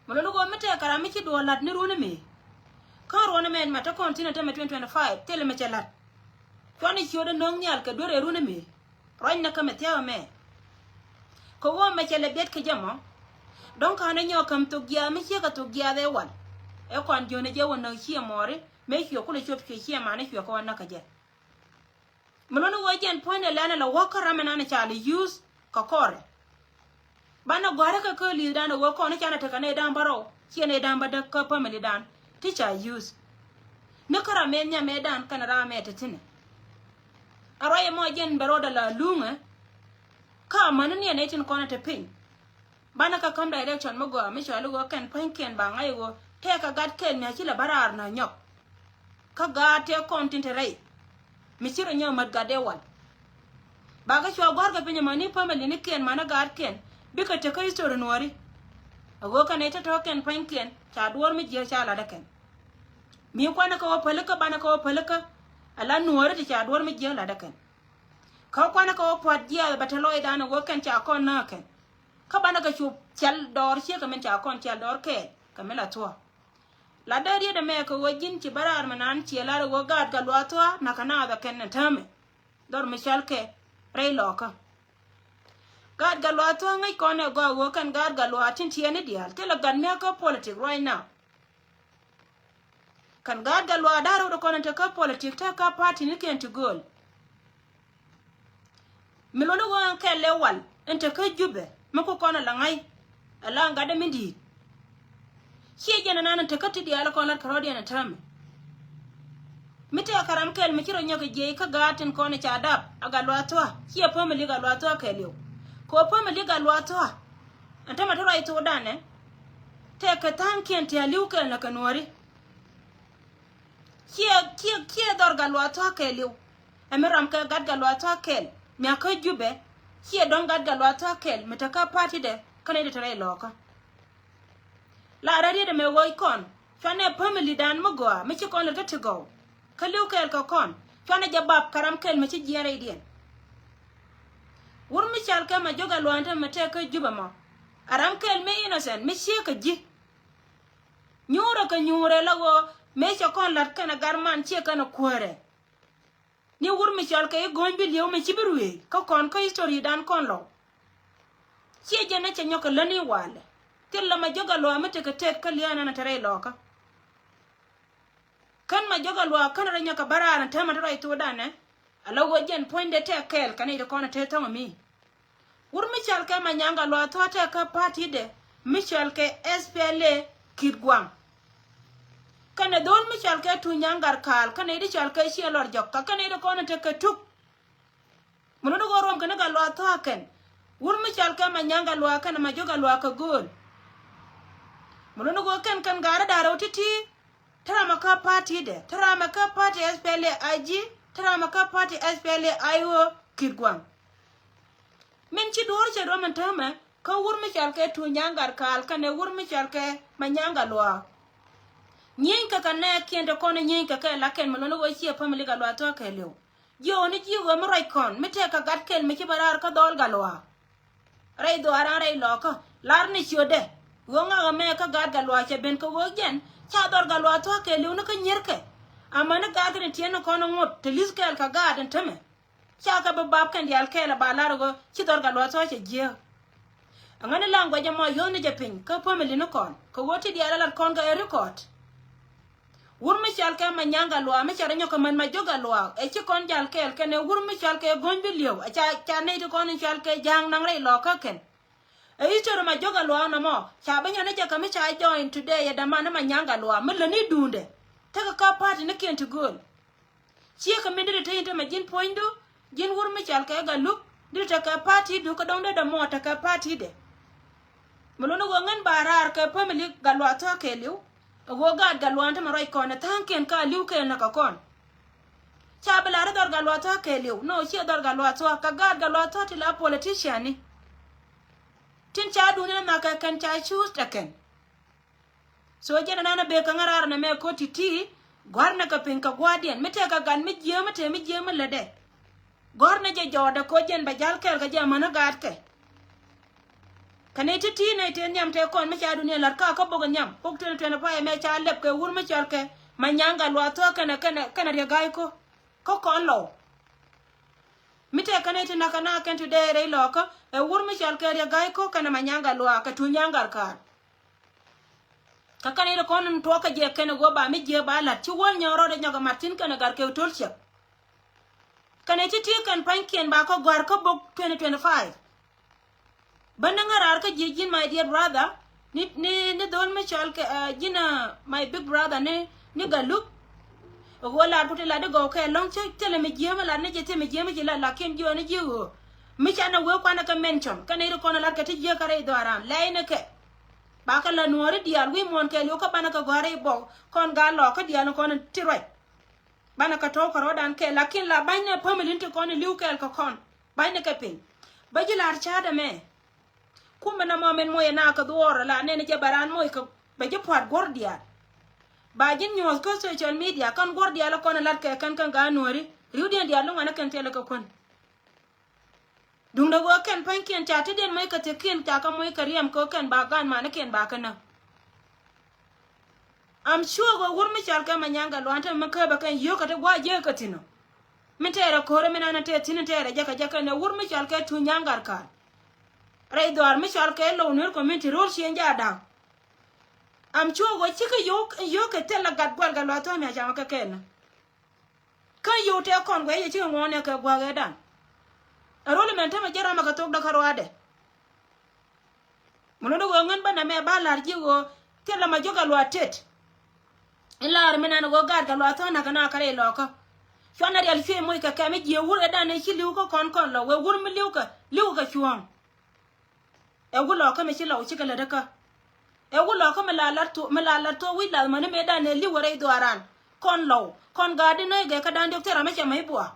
Mi luni ɣöö mi tɛɛk kɛ ram mi ci duɔ̱ɔ̱r la̱t ni runi mëë. Kä ruɔ̱n ɛmɛ ma te kɔn thi̱n ɛ tämɛ twenty twenty-five thilɛ mi cɛ la̱t. Cuani ciötdɛ no̱o̱ŋ nhial kɛ duer ɛ runi mëë. Ruacnɛ kä mi thia̱a̱k ɛmɛ. Kɛ ɣöö mɛ cɛ lɛ biɛt kɛ jɛ mɔ. Dɔ̱ŋ ka̱n ɛ nyɔk käm thok jiaath mi ciek kɛ thok jiaath ëë wal. Ɛ kɔn jiönɛ jɛ wä näk ciɛ mɔɔri mëë cuɛ kulɛ cop cuɛ ciɛ mani cuɛ kɛ wä näk kɛ jɛ. Mi luni ɣöö jɛn puɔ̱nydɛ lɛn ɛ lɛ wäk kä ram ɛnan ca lɛ use kɛ kɔrɛ. Banɛ gɔ̱a̱rä kɛ kä li̱i̱thdan ɛ ɣöö kɔn i̱ canɛ tekɛ nɛy da̱a̱m bärɔw ciɛ nɛy da̱a̱m bädäk kä pämilidan ti ca use. Ni kä ram mëë nhiam mëëdan kɛnɛ ram mëë te thi̱nɛ. A ruac ɛmɔ jɛn bɛ rɔɔdɛ la luŋɛ. Kä amäni niɛn nɛy tin kɔn ɛ te piny. Banɛ kä käm direction mi gɔaa mi cɔal i̱ ɣöö kɛn pa̱nykiɛn ba ŋa̱c i̱ ɣöö tɛɛk kɛ gat kɛl mi a ci lɛ bä raar nä nyɔk. Kä gaat tëë kɔn tin te rɛy mi ci rɔ nyɔk mät gat dee wal. Bakɛ cua gua̱a̱r kɛ piny amäni pämilinikiɛn mäni gaatkiɛn bikɛ tekä history nuɔ̱ɔ̱ri. A ɣöö kɛn nɛy tɔ̱tɔ̱ kɛn pa̱nykiɛn ca duɔ̱ɔ̱r mi jiääk ca la̱t ɛ kɛn. Mi kuanɛ kɛ wä pälikä banɛ kɛ wä pälikä. Ala nuɔ̱ɔ̱ri ti ca duɔ̱ɔ̱r mi jiääk la̱t ɛ kɛn. Kä kuanɛ kɛ wä pua̱t jiaath bɛ te lɔcdan ɛ ɣöö kɛn ca kɔn nääk kɛn. Kä banɛ kɛ cu cɛl dɔɔr ciek kɛ min ca kɔn cɛl dɔɔr kɛɛl kɛ min la thuɔ̱k. La dee riet ɛmɛ kɛ ɣöö ji̱n ci bä raar mi naan ciɛ lar ɛ ɣöö gaat Gatluak Thua̱a̱ nakä naath ɛ kɛn ɛ täämɛ. Dhɔr mi cɔal kɛ rɛy lɔɔkä. Gaat Gatluak Thua̱a̱ ŋäc kɔn ɛ gɔaa ɣöö kɛn gaat Gatluak tin tiɛɛni diaal thilɛ gat mi a kä politic right now. Kɛn gaat Gatluak da̱r rɛw dee kɔn in te kä politik te kä party ni kɛn ti gööl. Mi luni ɣöö ɛn kɛl lɛ wal in te kä Jubɛ mi ku kɔn ala ŋa̱c ala gatdɛ mi di̱i̱t. Ciɛ jɛn anan in te kä ti diaal kɔn lat kärɔɔdiɛn in täämɛ. Mi tɛɛk kɛ ram kɛl mi ci rɔ nyɔk kɛ jiɛc kä gaat tin kɔn in ca dap a Gatluak Thua̱a̱ ciɛ pämili Gatluak Thua̱a̱ kɛɛliw. Kɛ ɣöö pämili Gatluak Thua̱a̱ ɛn täämɛ te ruac thokdan ɛ tɛɛk kɛ tha̱a̱ŋkiɛn ti a li̱w kɛl nä kɛ nuɔ̱ɔ̱ri. Ciɛ, ciɛ, ciɛ dhɔr Gatluak Thua̱a̱ kɛɛliw. Ɛ mi ram kɛ gat Gatluak Thua̱a̱ kɛɛl mi a kä Jubɛ. Ciɛ dɔ̱ŋ gat Gatluak Thua̱a̱ kɛɛl mi te kä party dɛ kä nɛy ti te rɛy lɔɔkä. La rɛ̈t riet ɛmɛ ɣöö kɔn cuanɛ pämilidan mi gɔaa mi ci kɔn lät kä ti gɔw. Kä li̱w kɛɛl kɛ kɔn cuanɛ jɛ bap kɛ ram kɛl mi ci jiɛɛn rɛydiɛn. Wur mi cɔal kɛ Majɔk Gatluak ɛn täämɛ tɛɛk kä Jubɛ mɔ. A ram kɛl mi innocent mi ciek kɛ ji̱. Nyuurɛ kɛ nyuurɛ la ɣöö mëë cɛ kɔn la̱t kɛnɛ gat man ciɛ kɛnɛ kuäärɛ. Ni wur mi cɔal kɛ i̱ Go̱o̱ny Bilieu mi ci bi ruëëc kä kɔn kä historydan kɔn lɔw. Ciɛ jɛn ɛ cɛ nyɔk kɛ lätni walɛ. Thil la Majɔk Gatluak mi tekɛ tet kä lia̱a̱ nan ɛ te rɛy lɔɔkä. Kän Majɔk Gatluak kän rɔ nyɔk kɛ bä raar ɛn täämɛ te ruac thokdan ɛ. Ala ɣöö jɛn puɔ̱nydɛ tɛk kɛɛl kɛ nɛy ti kɔn ɛ te thɔ̱ŋ ɛmi. Wur mi cɔal kɛ Manyaŋ Gatluak Thua̱a̱ tɛk kä party dɛ mi cɔal kɛ S P L A Kitgwang. Kɛnɛ dho̱l mi cɔal kɛ Tuny Nyaŋ Gatkaal kɛnɛ i̱ di cɔal kɛ Ciɛ Lɔr Jɔk kä kɛnɛ i̱ di kɔn in tekɛ tuk. Mi luni ɣöö ruɔm kɛn i̱ Gatluak Thua̱a̱ kɛn. Wur mi cɔal kɛ Manyaŋ Gatluak kɛnɛ Majɔk Gatluak kɛ gööl. Mi luni ɣöö kɛn kɛn gaari da̱rɛ wä ti̱ti̱. Te ram ɛ kä party dɛ, te ram ɛ kä party S P L A I G, te ram ɛ kä party S P L A I O Kitgwang. Min ci duɔ̱ɔ̱r cɛ ruɔm ɛn täämɛ kä wur mi cɔal kɛ Tuny Nyaŋ Gatkaal kɛnɛ wur mi cɔal kɛ Manyaŋ Gatluak. Nyieeny kɛ kɛ nɛɛkiɛn te kɔn nyieeny kɛ kɛ la kɛn mi luni ɣöö ciɛ pämili Gatluak Thua̱a̱ kɛɛliw. Jiööni ji̱ ɣöö mi ruac kɔn mi tëëk kɛ gat kɛl mi ci bɛ raar kä dhɔɔl Gatluak. Rɛy dhɔaaran rɛy lɔɔkä lar ni ciötdɛ. Ɣöö ŋak ɛmɛ kä gaat Gatluak cɛ ben kɛ ɣöö jɛn ca dhɔr Gatluak Thua̱a̱ kɛɛliw ni kä nyiërkɛ. Amäni gaat kɛn tiɛɛni kɔn ŋot te li̱th kɛɛl kɛ gaat ɛn tämɛ. Ca kɛ bi bap kɛn diaal kɛɛl ɛ ba lar ɣöö ci dhɔr Gatluak Thua̱a̱ cɛ jiääk. Aŋäni language ɛmɔ yuɔ̱thni jɛ piny kä pämili ni kɔn kɛ ɣöö ti diaal ɛ lat kɔn kɛ ɛ record. Wur mi cɔal kɛ Manyaŋ Gatluak, mi cɛ rɔ nyɔk kɛ män Majok Gatluak, ɛ ci kɔn jal kɛɛl kɛn ɛ wur mi cɔal kɛ Go̱ny Bi Li̱ew, ɛ ca, ca nɛy ti kɔn in cɔal kɛ Ja̱a̱ŋ naŋ rɛy lɔkä kɛn. Ɛ history Majok Gatluak nɔmɔ, ca bi nyɔn ni jɛ kɛ mi ca join today ɛ däman ni Manyaŋ Gatluak, mi lätni duundɛ. Tekɛ kä party ni kiɛn ti gööl. Ciɛ kɛ min deri te in te mɛ ji̱n puɔ̱nydu, ji̱n wur mi cɔal kɛ Gatluak, deri tekɛ party du kä dɔ̱ŋ dee dämɔ tekɛ party dɛ. Mi luni ɣöö ŋän ba raar kɛ family Gatluak Thuɔ̱k kɛɛliw. Ɛ ɣöö gaat Gatluak in te mɛ ruac kɔn ɛ tha̱a̱ŋkiɛn ka li̱w kɛɛl nɛ kɛ kɔn. Ca bi lar i̱ dhɔr Gatluak Thuɔ̱k kɛɛliw. No, ciɛ dhɔr Gatluak Thuɔ̱k, kɛ gaat Gatluak Thuɔ̱k ti la politician ni. Tin ca duundɛ ni nhɔakɛ kɛn ca choose tɛ kɛn. So jɛn ɛnan a bek kä ŋäraar nɛ mɛ ko̱ ti̱ti̱, gua̱r nɛ kɛ piny kɛ gua̱a̱rdiɛn. Mi tëë kɛ gat mi jiääm, mi tëë mi jiääm mi lätdɛ. Gua̱r nɛ jɛ jɔɔdɛ ko̱ jɛn bɛ ja̱l kɛɛl kɛ jɛ amäni gaatkɛ. Kɛ nɛy ti̱ti̱ nɛy tëë nhiam tëë kɔn mi ca dunia la̱t kä kä bok nhiam. Bok twenty twenty-five mɛ ca lɛp kɛ wur mi cɔal kɛ Manyaŋ Gatluak Thuɔ̱k kɛnɛ, kɛnɛ, kɛnɛ Riek Gai Kok. Kä kɔn Lɔw. Mi tëë kɛ nɛy ti nakä na kɛn today rɛy lɔkä, ɛ wur mi cɔal kɛ Riek Gai Kok kɛnɛ Manyaŋ Gatluak kɛ Tuny Nyaŋ Gatkaal. Kä kɛn i̱ ri kɔn in tuɔɔk kɛ jɛ kɛn i̱ ɣöö ba mi jiɛ ba la̱t ci wäl nyɔk rɔɔdɛ nyɔk ɛ mat thi̱n kɛn i̱ gat kɛ tol ciɛk. Kɛn i̱ ti̱ti̱ kɛn pa̱nykiɛn ba kä gɔ̱a̱r kä bok twenty twenty-five. Bä ni ŋäraar kä ji̱ ji̱n my dear brother, ni, ni, ni dhol mi cɔl kɛ, eh, ji̱n, eh, my big brother ni, ni Gatluak. Ɛ ɣöö lar ku ti lat i̱ gɔw kɛ lɔ̱ŋ cä thilɛ mi jiääm lat ni ji̱ thil mi jiääm ci lat lakin jiɔni ji̱ ɣöö. Mi canɛ wee kuanɛ kɛ mention kɛn i̱ ri kɔn ɛ lat kɛ ti jiääk kɛ rɛy dhɔaaran lɛy ni kɛ. Ba kɛ la nuɔɔri diaal wi̱i̱ muɔ̱ɔ̱n kɛɛliw kä banɛ kɛ gɔ̱a̱r i̱ bɔk kɔn gaa lɔɔkä diaal ni kɔn ti ruac. Banɛ kɛ tɔ̱w kɛ rɔ̱dan kɛɛl lakin la ba̱ny nɛ family ni ti kɔn i̱ li̱w kɛɛl kɛ kɔn. Ba̱ny ni kɛ piny. Bä ji̱ la̱r ca̱a̱t ɛmɛ. Kumɛ nɔmɔ min moc ɛ na kɛ dhuɔɔr la nɛn jɛ bɛ raan moc kɛ bɛ ji̱ pua̱t guɔ̱r diaal. Ba ji̱ nyuɔ̱th kä social media kɛn guɔ̱r diaal kɔn ɛ lat kɛ kɛn kɛn gaa nuääri. Ri̱wdiɛn diaal luŋ ɛn ɛ kɛn thilɛ kɛ kuän. Duundɛ ɣöö kɛn pa̱nykiɛn ca tetdiɛn moc kɛ thiekiɛn ca kɛ moc kɛ riɛm kɛ ɣöö kɛn ba gan manikiɛn ba kɛ näk. I'm sure ɣöö wur mi cɔal kɛ Manyaŋ Gatluak te mi kääpɛ kɛn yio̱o̱kɛ ti gua̱a̱ jiäk kɛ thi̱n ɔ. Min tɛɛrɛ ko̱rä min an tɛɛ thi̱n tɛɛrɛ jɛ kɛ jɛ kɛn ɛ wur mi cɔal kɛ Tuny Nyaŋ Gatkaal. Rɛy dhɔaar mi cɔal kɛ Lɔw Nuer community ro̱l ciëŋ jɛ a da̱ŋ. I'm sure ɣöö cikɛ yio̱o̱k, yio̱o̱kɛ thilɛ gat gual Gatluak Thuɔ̱k mi a camɛ kɛ kɛn ɔ. Kä yio̱w tëë kɔn guɛc yɛ cikɛ ŋuɔ̱ɔ̱nɛ kɛ gua̱a̱k ëëdan. Ɛ ro̱l mɛn tämɛ ji̱ ramɛ kɛ thokdä kä ruaadɛ. Mun ni ɣöö ŋän bä nɛmɛ ba la̱r ji̱ ɣöö thilɛ ma jiök Gatluak tet. In la̱r mi nan ɣöö gaat Gatluak Thuɔ̱k nakä na kä rɛy lɔkä. Cuanɛ rial cuëë moc kɛ kɛm i̱ jiɛ wur ëëdan ëë ci li̱w kä kɔn kɔn Lɔw wee wur mi li̱w kɛ, li̱w kɛ cuɔ̱ɔ̱ŋ. Ɛ wulɔ kä mi ci Lɔw cikɛ lät kä. Ɛ wulɔ kä mi la lat thuɔ̱k, mi la lat thuɔ̱k wi̱c lath mäni mëëdan ɛ li̱w ɛ rɛy dhuaaran. Kɔn Lɔw kɔn gaatdi nöi gɛ kä da̱ŋ diɔk thil ram mi cɛ mäc buɔa.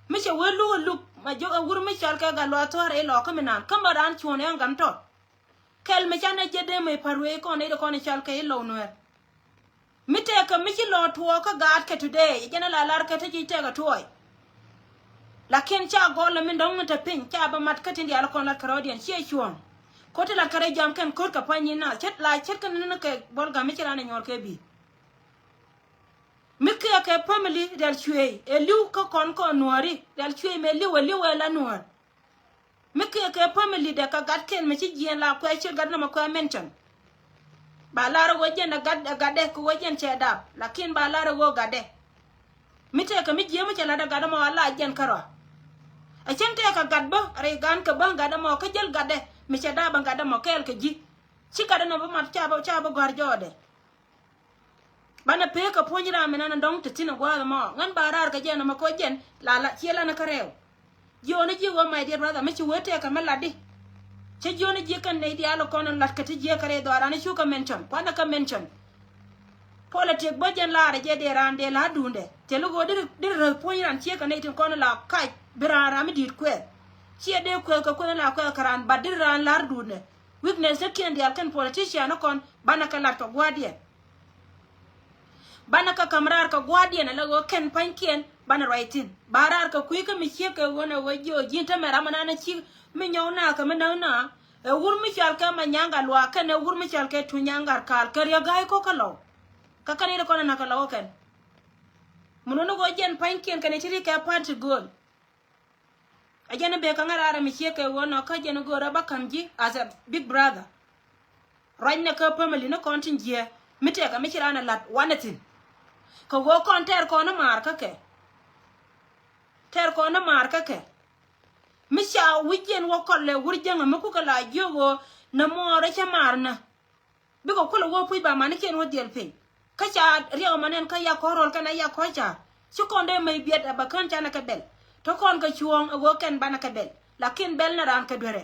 Mi cɛ wee luk ɛ luk ma jiök ɛ wur mi cɔal kɛ Gatluak Thuɔ̱k rɛy lɔkä mi naan kä mi raan cuɔ̱ɔ̱ŋ ɛn gam tɔt. Kɛl mi canɛ jiɛ dee mëë pa̱r wee kɔn i̱ di kɔn i̱ cɔal kɛ i̱ Lɔw Nuɛɛr. Mi tëëkɛ mi ci lɔ tuɔɔk kä gaatkɛ today, jɛn a la lar kɛ ti ji̱ tëëkɛ tuɔɔy. Lakin ca gɔl mi dɔ̱ŋ mi te piny, ca bi mat kä tin diaal kɔn lat kɛ rɔɔdiɛn, ciɛ cuɔ̱ɔ̱ŋ. Ko̱ti lat kɛ rɛy jam kɛn ko̱r kɛ pua̱ny ni naath, ce̱t la ce̱t kɛn ni kɛ bɔl gam mi ci raan ɛ nyuɔr kɛ bi̱i̱. Mi kiɛ kɛ family rial cuëëy, ɛ li̱w kä kɔn kɔn nuɔ̱ɔ̱ri, rial cuëëy mɛ li̱w, ɛ li̱w ɛ la nuɔ̱ɔ̱r. Mi kiɛ kɛ family dɛ kɛ gatkiɛn mi ci jiɛɛn la kuɛ ci gat nɔmɔ kuɛ mention. Ba lar ɛ ɣöö jɛn ɛ gat, ɛ gatdɛ kɛ ɣöö jɛn cɛ dap. Lakin ba lar ɛ ɣöö gatdɛ. Mi tëëkɛ mi jiɛɛm mi cɛ lat ɛ gat ɛmɔ a la jɛn kärɔa. Ɛ cɛn tëëkɛ gat bä rɛy gan kɛ bä gat ɛmɔ kä jäl gatdɛ mi cɛ dap ɛ gat ɛmɔ kɛɛl kɛ ji̱. Ci gat ɛnɔ bä mat ca bä, ca bä gɔ̱a̱r jɔɔdɛ. Banɛ pek kɛ puɔ̱ny ram mi nan dɔ̱ŋ te thi̱n ɛ gua̱a̱th ɛmɔ. Ŋän ba raar kɛ jɛ nɔmɔ kɛ ɣöö jɛn la la ciɛ lanɛ kä rɛw. Jiɔni ji̱ ɣöö my dear brother mi ci wee tëëkɛ mi latdi. Cä jiɔni ji̱ kɛn nɛy diaal kɔn lat kɛ ti jiɛ kɛ rɛy dhɔaaran i̱ cukɛ mention. Kuanɛ kɛ mention. Politik bä jɛn laarɛ jɛ dee raan dee la̱r duundɛ. Thil i̱ ɣöö deri, deri räth puɔ̱ny ran ciek kɛ nɛy tin kɔn la kac bi raan ram mi di̱i̱t kuɛth. Ciɛ dee kuɛth kɛ kuɛth la kuɛth kɛ raan, but deri raan la̱r duundɛ. Weakness ni kiɛn diaal kɛn politician ni kɔn banɛ kɛ lat kɛ gua̱a̱rdiɛn. Banɛ kɛ ka̱m raar kɛ gua̱a̱rdiɛn ala ɣöö kɛn pa̱nykiɛn banɛ ruac thi̱n. Ba raar kɛ kui̱ kä mi ciek kɛ ɣöö nɛ ɣöö ji̱ ɣöö ji̱n tämɛ ram ɛnan ɛ ci mi nyɔw na kɛ mi näk na. Ɛ wur mi cɔal kɛ Manyaŋ Gatluak kɛn ɛ wur mi cɔal kɛ Tuny Nyaŋ Gatkaal kɛ Riek Gai Kok kä Lɔw. Kä kɛn i̱ ri kɔn ɛ na̱k kɛ Lɔw ɛ kɛn. Mun wun ni ɣöö jɛn pa̱nykiɛn kɛn i̱ ti ri kɛ party gööl. A jɛn i̱ bek kɛ ŋa̱raarɛ mi ciek kɛ ɣöö nɔ kä jɛn i̱ göörä bä ka̱m ji̱ as a big brother. Ruacnɛ kä family ni kɔn tin jiɛ mi tɛkɛ mi ci raan ɛ la̱t wanɛ thi̱n. Kɛ ɣöö kɔn tɛɛr kɔn i̱ maar kä kɛ. Tɛɛr kɔn i̱ maar kä kɛ. Mi ca wi̱c jiɛn wä kɔl lɛ wur jäŋä mi kukɛ la jiök ɣöö nɛ mɔɔr ɛ cä maar nä. Bikɛ kulɛ wä puc ba manikiɛn wä dhiɛl piny. Kä ca riɛk ɛmɔ nɛn kä yak kɔn rɔl kɛn a yak kɔn ca. Ci kɔn dee mec biɛt ɛ bɛ kän canɛ kɛ bɛl. Te kɔn kɛ cuɔ̱ɔ̱ŋ ɛ ɣöö kɛn banɛ kɛ bɛl. Lakin bɛl ni raan kɛ duerɛ.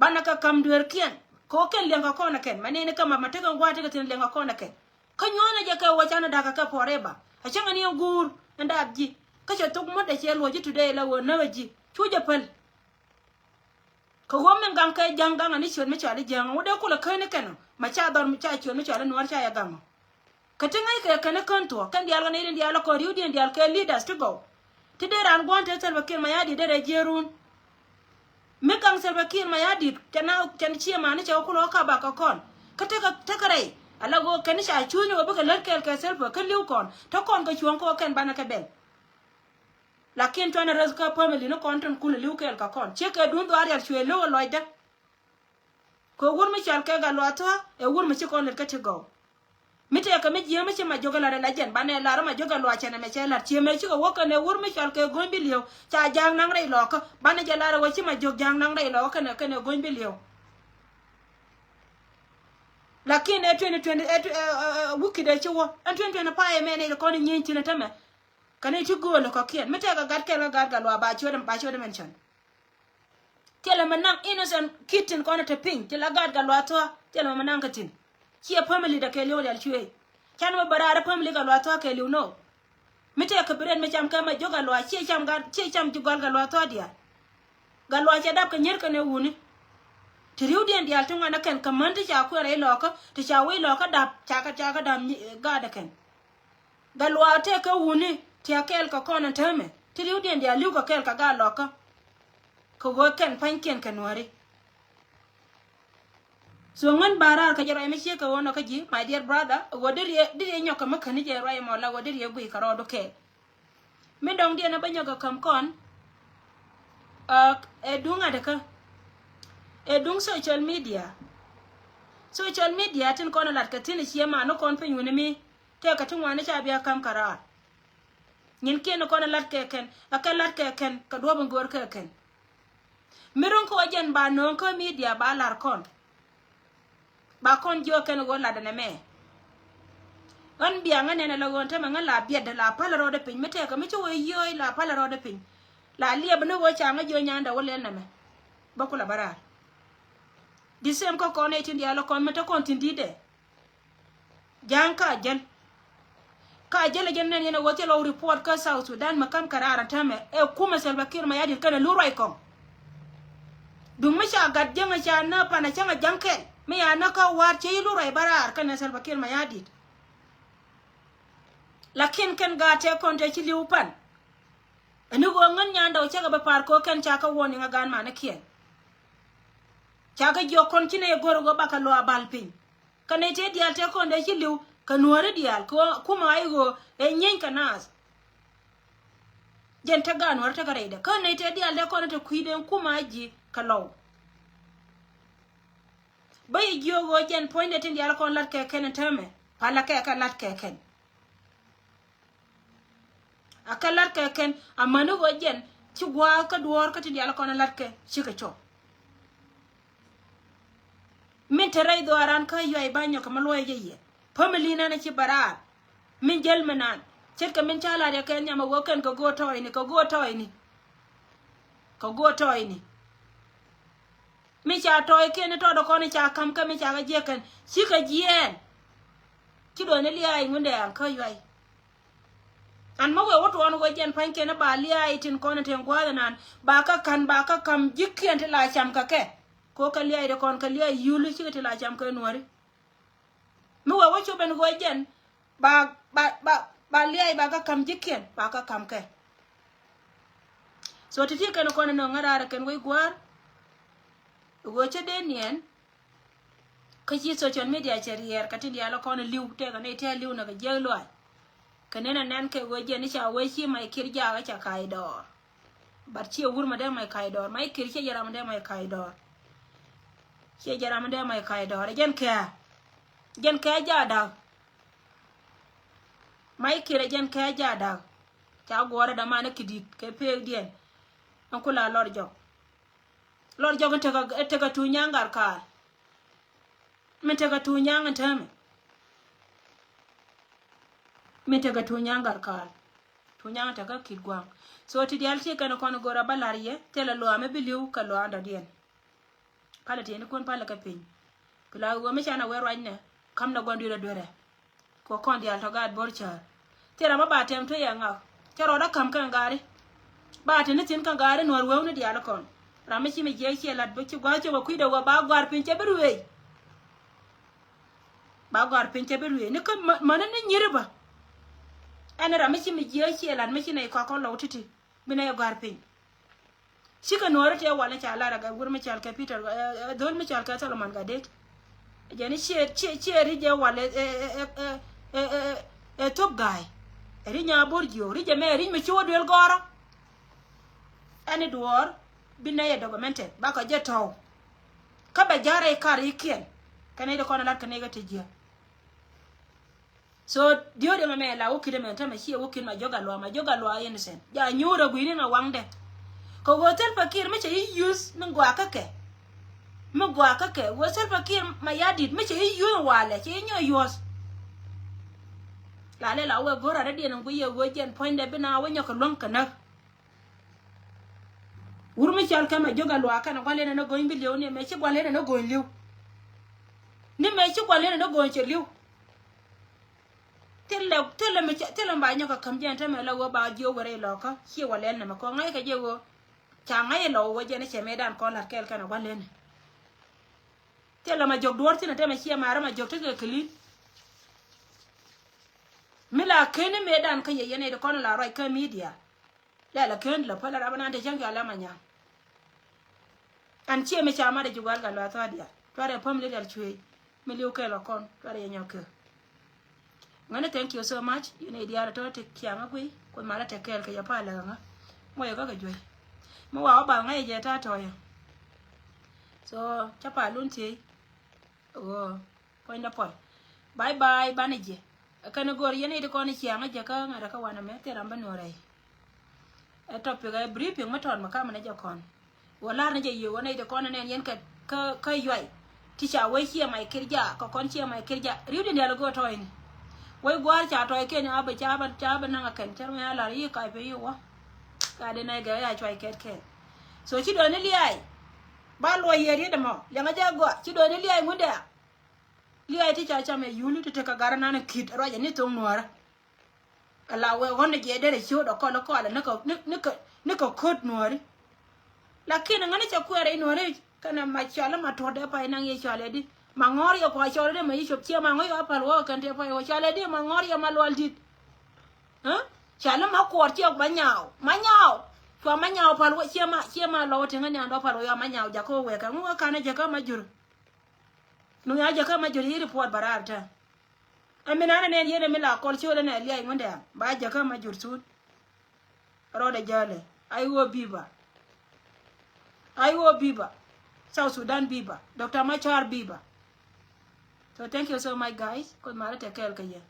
Banɛ kɛ ka̱m dueerkiɛn kɛ ɣöö kɛn liɛŋ kɛ kɔn ɛ kɛn. Mɛ nɛni kɛ mama tekɛ gua̱a̱th tekɛ thi̱n liɛŋ kɛ kɔn ɛ kɛn. Kä nyuɔ̱ɔ̱n ɛ jɛ kɛ wä canɛ da̱kä kɛ forever. A cäŋɛ ni ɛn guur ɛn daap ji̱. Kä cɛ thok mut ɛ ciɛ luɔ̱c ji̱ today la ɣöö näk ɛ ji̱ cu jɛ päl. Kɛ ɣöö min gaŋ kɛ ja̱ŋ gaŋ ani ciöt mi cɔal i̱ ja̱ŋ ŋu dee kulɛ käni kɛn ɔ ma ca dhɔr ca ciöt mi cɔal i̱ nuɔ̱ɔ̱r ca yɛ gaŋ ɔ. Kɛ ti ŋäc kɛ kɛn i̱ kään thuɔ̱k kɛn diaal kɛ nɛy tin diaal ɔ kɔn ri̱wdiɛn diaal kɛ leaders ti gɔw. Ti dee raan gua̱n te Salva Kiir Mayardit dee rɛy jiëërun. Mi gaŋ Salva Kiir Mayardit tɛn a tɛn ciëmani cɛ wä kulɛ wä kap bak kɛ kɔn kä tekɛ tekɛ rɛy. Ala ɣöö kɛn ca cuucni wä bikɛ lät kɛɛl kɛ Salva kä li̱w kɔn te kɔn kɛ cuɔ̱ŋ kɛ wä kɛn banɛ kɛ bɛl. Lakin cuanɛ rɛth kä family ni kɔn tin kulɛ li̱w kɛɛl kɛ kɔn ciek kɛ duun dhuaar rial cuɛ li̱w ɛ lɔcdä. Kɛ wur mi cɔal kɛ Gatluak Thuɔ̱k ɛ wur mi ci kɔn lät kä ti gɔw. Mi tëëkɛ mi jiääm mi ci Majɔk ɛ la̱t ɛ la jɛn banɛ lar Majɔk ɛ luac cɛn ɛmɛ cɛ la̱t ciɛ mɛ cikɛ wä kɛn ɛ wur mi cɔal kɛ Go̱ny Bi Li̱ew ca ja̱a̱k naŋ rɛy lɔɔkä banɛ jɛ lar ɛ wä ci Majɔk ja̱a̱k naŋ rɛy lɔɔkä kɛn ɛ kɛn ɛ Go̱ny Bi Li̱ew. Lakin ɛ twenty twenty ɛ ɛ wikit ɛ ci wä ɛn twenty twenty five ɛmɛ nɛy ti kɔn ɛ nyieny thi̱n ɛ tämɛ. Kɛn ɛ ti gööl ɛ kɔ̱kiɛn mi tëëkɛ gat kɛl kä gat Gatluak ba ciöt ba ciöt ɛmɛn cän. Thilɛ mi naŋ innocent kid tin kɔn te piny ti la gaat Gatluak Thuɔ̱k thilɛ mi naŋ kä tin. Ciɛ family dɛ kɛɛliw rial cuëëc. Can mi bä raar family Gatluak Thuɔ̱k kɛɛliw no. Mi tëë kɛ bi ret mi cam kɛ Majɔk Gatluak ciɛ cam gaat ciɛ cam ji̱ gɔl Gatluak Thuɔ̱k diaal. Gatluak cɛ dap kɛ nyier kɛn ɛ wuni. Ti ri̱wdiɛn diaal ti ŋuan ɛ kɛn kɛ män ti ca kuɛɛr rɛy lɔɔkä ti ca wec lɔɔkä dap ca kɛ ca kɛ dap gaatdɛ kɛn. Gatluak tëë kɛ wuni ti a kɛɛl kɛ kɔn ɛn täämɛ ti ri̱wdiɛn diaal li̱w kɛ kɛɛl kɛ gaat lɔkä. Kɛ ɣöö kɛn pa̱nykiɛn kɛ Nuääri. So ŋän ba raar kɛ jɛ ruac mi ciek kɛ ɣöö nɔ kä ji̱ my dear brother ɣöö deri ɛ deri ɛ nyɔk kɛ mi käni jɛ ruac ɛmɔ la ɣöö deri ɛ guiy kɛ rɔɔdu kɛɛl. Mi dɔŋdiɛn ɛ bä nyɔk kɛ käm kɔn. Ɛ duŋ ŋa̱t kä ɛ duŋ social media. Social media tin kɔn ɛ lat kɛ thi̱n ɛ cie man ni kɔn piny wuni mi. Tëëkɛ ti ŋuani ca bia ka̱m kɛ raar. Nyinkiɛn kɔn ɛ la̱t kɛ kɛn ɛ kɛ la̱t kɛ kɛn kɛ duɔ̱p in göör kɛ kɛn. Mi ro̱ŋ kɛ wä jɛn ba nööŋ kä media ba la̱r kɔn. Ba kɔn jiök kɛn ɣöö latdɛ nɛmɛ. Ɣän bia ŋä nɛn ɛ la ɣöö tämɛ ŋä la biɛtdɛ la pa̱l rɔɔdɛ piny mi tëëkɛ mi ci wä yio̱o̱c la pa̱l rɔɔdɛ piny. La liɛp ni ɣöö ca ŋä jiök nyandɛ wä lɛl nɛmɛ. Bä kulɛ bä raar. The same kä kɔn ɛ tin diaal ɛ kɔn mi te kɔn thi̱n di̱tdɛ. Ja̱a̱ŋ ka jäl. Ka jäl ɛ jɛn nɛn yɛn ɛ wä thil ɔ report kä South Sudan mɛ ka̱n kɛ raar ɛ täämɛ ɛ kumɛ Salva Kiir Mayardit kɛnɛ lu ruac kɔŋ. Duŋ mi ca gat jäŋ ɛ ca nä pan ɛ cäŋ ɛ ja̱ŋ kɛl mi ya nä kä wa̱a̱t cɛ yi lu ruac bä raar kɛnɛ Salva Kiir Mayardit. Lakin kɛn gaat tɛ kɔn tɛ ci li̱w pan. Ɛn ni ɣöö ŋän nyandɛ ɔ cäkɛ bɛ pa̱a̱r kɛ ɣöö kɛn ca kä warning ɛ gaan manikiɛn. Ca kä jiɔk kɔn ci nɛ yɛ go̱r ɛ ɣöö bakɛ luaak bal piny. Kä nɛy tëë diaal tëë kɔn dee ci li̱w kɛ Nuääri diaal kɛ kumɛ a i̱ ɣöö ɛ nyieeny kɛ naath. Jɛn te gaat Nuääri tekɛ rɛydɛ kä nɛy tëë diaal tëë kɔn te kui̱dɛ kumɛ a ji̱ kɛ lɔw. Bä i̱ jiök ɣöö jɛn puɔ̱nydɛ tin diaal kɔn la̱t kɛ kɛn ɛn täämɛ palä kɛ kɛ la̱t kɛ kɛn. A kɛ la̱t kɛ kɛn amäni ɣöö jɛn ci gua̱a̱th kä duɔ̱ɔ̱r kä ti diaal kɔn a la̱t kɛ cikɛ cɔk. Min te rɛy dhuaaran kä yuay ba nyɔk kɛ mi luɔ̱c jɛ yɛ. Family nan ci bɛ raar. Min jäl mi nan ce̱tkɛ min ca la̱t yɛ kɛ nhiam a ɣöö kɛn kɛ go̱o̱r tɔɔyni kɛ go̱o̱r tɔɔyni. Kɛ go̱o̱r tɔɔyni. Mi ca tɔɔykiɛn tɔɔdɛ kɔn ca ka̱m kɛ mi ca kɛ jiɛk kɛn cikɛ jiɛɛn. Ci duɔ̱ni lia̱a̱ i̱ ŋundɛ an kä yuay. An mä wee wä tuɔɔn wee jɛn pa̱nykiɛn ba lia̱a̱ i̱ tin kɔn i̱ tin gua̱a̱th inan ba kä ka̱n ba kä ka̱m ji̱kiɛn ti la cam kɛ kɛ. Ko kɛ lia̱a̱ i̱ ti kɔn kɛ lia̱a̱ i̱ yul i̱ cikɛ ti la cam kɛ Nuääri. Mi wee wä cop ɛn ɣöö jɛn ba ba ba ba lia̱a̱ ba kä ka̱m ji̱kiɛn ba kä ka̱m kɛ. So ti̱ti̱ kɛn kɔn ɛn ɣöö ŋäraarɛ kɛn wec gua̱a̱r. Ɣöö cä dee niɛn. Kä ci social media cɛ riɛɛr kɛ tin diaal kɔn li̱w tëëkɛ nɛy tëë li̱w nɛ kɛ jiäk luaac. Kɛ nɛn ɛ nɛn kɛ ɣöö jiɛn i̱ ca wee ci Mac Kiir jaak ɛ ca ka̱a̱c dɔɔr. But ciɛ wur mɛ dee Mac ka̱a̱c dɔɔr, Mac Kiir ciɛ jɛ ram mɛ dee Mac ka̱a̱c dɔɔr. Ciɛ jɛ ram mɛ dee Mac ka̱a̱c dɔɔr ɛ jɛn kɛ̈ɛ̈. Jɛn kɛ̈ɛ̈ jaak da̱k. Mac Kiir ɛ jɛn kɛ ja̱ da̱k. Ca guɔ̱ɔ̱rɛ dämanɛ ki̱di̱t kɛ pek diɛn. Ɛn kula Lɔr Jɔk. Lɔr Jɔk in tekɛ, tekɛ tuny nyaŋ gat kaal. Min tekɛ tuny nyaŋ in täämɛ. Min tekɛ tuny nyaŋ gat kaal. Tuny nyaŋ tekɛ ki̱t gua̱a̱ŋ. So ti diaal ti kɛn kɔn go̱o̱rä bä la̱r yɛ thilɛ luaamɛ bi li̱w kɛ luaandɔ̱diɛn. Palɛ tiɛni kun palɛ kɛ piny. Kɛ la ɣöö mi canɛ wee ruacnɛ ka̱mnɛ gua̱n dui̱rɛ duerɛ. Kɛ kɔn diaal tɔ gaat bo̱r cäär. Thil ram mi ba tɛm te yɛ ŋak cä rɔɔdä ka̱m kɛn gaari. Ba te ni thi̱n kɛn gaari nuɔ̱ɔ̱r wewni diaal kɔn. Ram mi ci mi jiɛk ciɛ la̱t bi ci gua̱a̱th cop kɛ kui̱dɛ wä ba gɔ̱a̱r piny cɛ bi ruëëc. Ba gɔ̱a̱r piny cɛ bi ruëëc ni kä mäni ni nyiri bä. Ɛn ram mi ci mi jiɛk ciɛ la̱t mi ci nɛy kɔakɔ lɔw ti̱ti̱. Bi nɛy gɔ̱a̱r piny. Cikɛ nuɔ̱ɔ̱ri tëë wal ni ca lar ɛ gɛ wur mi cɔal kɛ Peter, ɛ, ɛ, dhol mi cɔal kɛ Solomon Gatdet. Jɛn ni ciɛ, ciɛ, ciɛ ri̱c jɛ wal ɛ, ɛ, ɛ thop ga̱a̱y. Ɛ ri̱c nyaa bo̱r jiök, ri̱c jɛ mɛ, ɛ ri̱c mi ci wä duel gɔ̱rä. Ɛn i̱ duɔ̱ɔ̱r bi nɛy ɛ documented bakɔ jɛ tɔ̱w. Kä bɛ ja̱rɛ i̱ kar i̱ kiɛn kɛ nɛy ti kɔn ɛ lat kɛ nɛy kä ti jiäk. So diöödɛ mɛ mɛ la wä ki̱t ɛmɛ tämɛ ciɛ wä ki̱t Majɔk Gatluak, Majɔk Gatluak innocent. Ja nyuur ɛ gui̱ni ŋa waŋdɛ. Kɛ ɣöö Salva Kiir mi cɛ yi use mi gɔaa kä kɛ. Mi gɔaa kä kɛ ɣöö Salva Kiir Mayardit mi cɛ yi use walɛ cɛ yi nyɔ yuɔ̱th. La lɛ la wee go̱r a rɛdiɛn in guiy ɛ ɣöö jɛn puɔ̱nydɛ bi na wä nyɔk kɛ luäŋ kɛ näk. Wur mi cɔal kɛ Majɔk Gatluak kɛn gua̱l in ɛn ɛ go̱ny bi li̱w ni mɛ ci gua̱l in ɛn ɛ go̱ny li̱w. Ni mɛ ci gua̱l in ɛn ɛ go̱ny cɛ li̱w. Thilɛ, thilɛ mi cɛ, thilɛ mi ba nyɔk kɛ käm jɛn tämɛ la ɣöö ba jiök wärɛ ilɔkä ciɛ wä lɛl nɛmɛ kɔ ŋa̱ckɛ jɛ ɣöö ca ŋa̱c ilɔk wä jɛn cɛ mëëdan kɔn la̱t kɛɛl kɛn a gua̱n lɛn. Thilɛ Majɔk duɔ̱ɔ̱r thi̱n a tämɛ ciɛ ma̱a̱rä Majɔk tekɛ clean. Mi la ken ni mëëdan kä yɛ yɛn ɛ ti kɔn la ruac kä media. Lɛ la ken la pälɛ rap nan te cäŋ cɔal ɛmɛ nyan. An ciɛ mi ca mat ɛ ji̱ gua̱l Gatluak thua̱a̱ diaal. Tuarɛ päm li diaal cuëëc. Mi li̱w kɛɛl kɛ kɔn tuarɛ yɛ nyɔk kɛ. Ŋäni, thank you so much. Yɛn i̱ diaal tɔ̱ ti kiaŋä guiy Kuoth malä tɛ kɛɛl kɛ yɛ palɛ ŋä. Mɔyɛ kä kɛ juey. Mi wa wä bal ŋäcɛ jɛ ta̱a̱ tɔ̱yɛ. So cä pal lun thiey. Ɣöö puɔ̱nydä puɔl. Bye bye banɛ jiɛ. Kɛn go̱r yɛn i̱ ti kɔn i̱ ciaŋä jɛ kä ŋa̱t kä wanɛ mɛ thil ram bä nuɔ̱rɛ. Ɛ topic ɛ briefing mi tɔɔt mi kamɛ ni jɛ kɔn. Wä la̱r ni jɛ yiëë wä nɛy ti kɔn nɛn yɛn kɛ kä, kä yuay. Ti ca wee ciɛ mac kir ja kɛ kɔn ciɛ mac kir ja ri̱w di nial go̱o̱r tɔɔyni. Wee gua̱a̱r ca tɔɔy kɛn a bɛ ca bɛ ca bɛ naŋ a kɛn cär mi a la̱r yi kac pɛ yi wä. Ka di nɛy gɛ ya cuay kɛt kɛn. So ci dɔɔni lia̱a̱y. Ba luɔy yɛ riet ɛmɔ liɛŋɛ jɛ gɔaa ci dɔɔni lia̱a̱y ŋundɛ a. Lia̱a̱y ti ca cam ɛ yuli ti tekɛ gar nan ki̱t ruacɛ ni thoŋ nuɔ̱ɔ̱rä. Ala wee ɣɔn ni jɛ derɛ ciöt ɔ kɔl kɔl ni kɛ, ni, ni kɛ, ni kɛ köt nuɔ̱ɔ̱ri. Lakin ŋäni cɛ kuɛɛrɛ i̱ nuɔ̱ɔ̱ri kɛnɛ ma cɔal ma tuɔ̱t dee pay naŋ yɛ cɔal ɛ di ma ŋɔ̱ɔ̱r yɛ kua cɔal ɛ di ma yi cop ciɛ ma ŋɔ̱ yɔ pal wä kɛn tëë pay wä cɔal ɛ di ma ŋɔ̱ɔ̱r yɛ ma lual dit. Cɔal ma kuɔɔr ciɛ ma nyaaw ma nyaaw. Cua ma nyaaw pal wä ciɛ ma, ciɛ ma lɔw tiŋä nian dɔ pal wä yɔ ma nyaaw jakä wä wɛɛkɛ ŋu kä kanɛ jakä ma jur. Nu ya jakä ma jur yi report ba raar tɛ. Ɛ mi nanɛ nɛn yɛn ɛ mi la kɔl ciöl ɛn ɛ liac ŋundɛ ba jakä ma jur sun. Rɔɔdɛ jälɛ. I O viva. I O viva. South Sudan viva. Doctor Machar viva. So thank you so much guys. Kuoth malä tɛ kɛɛl kɛ yɛ.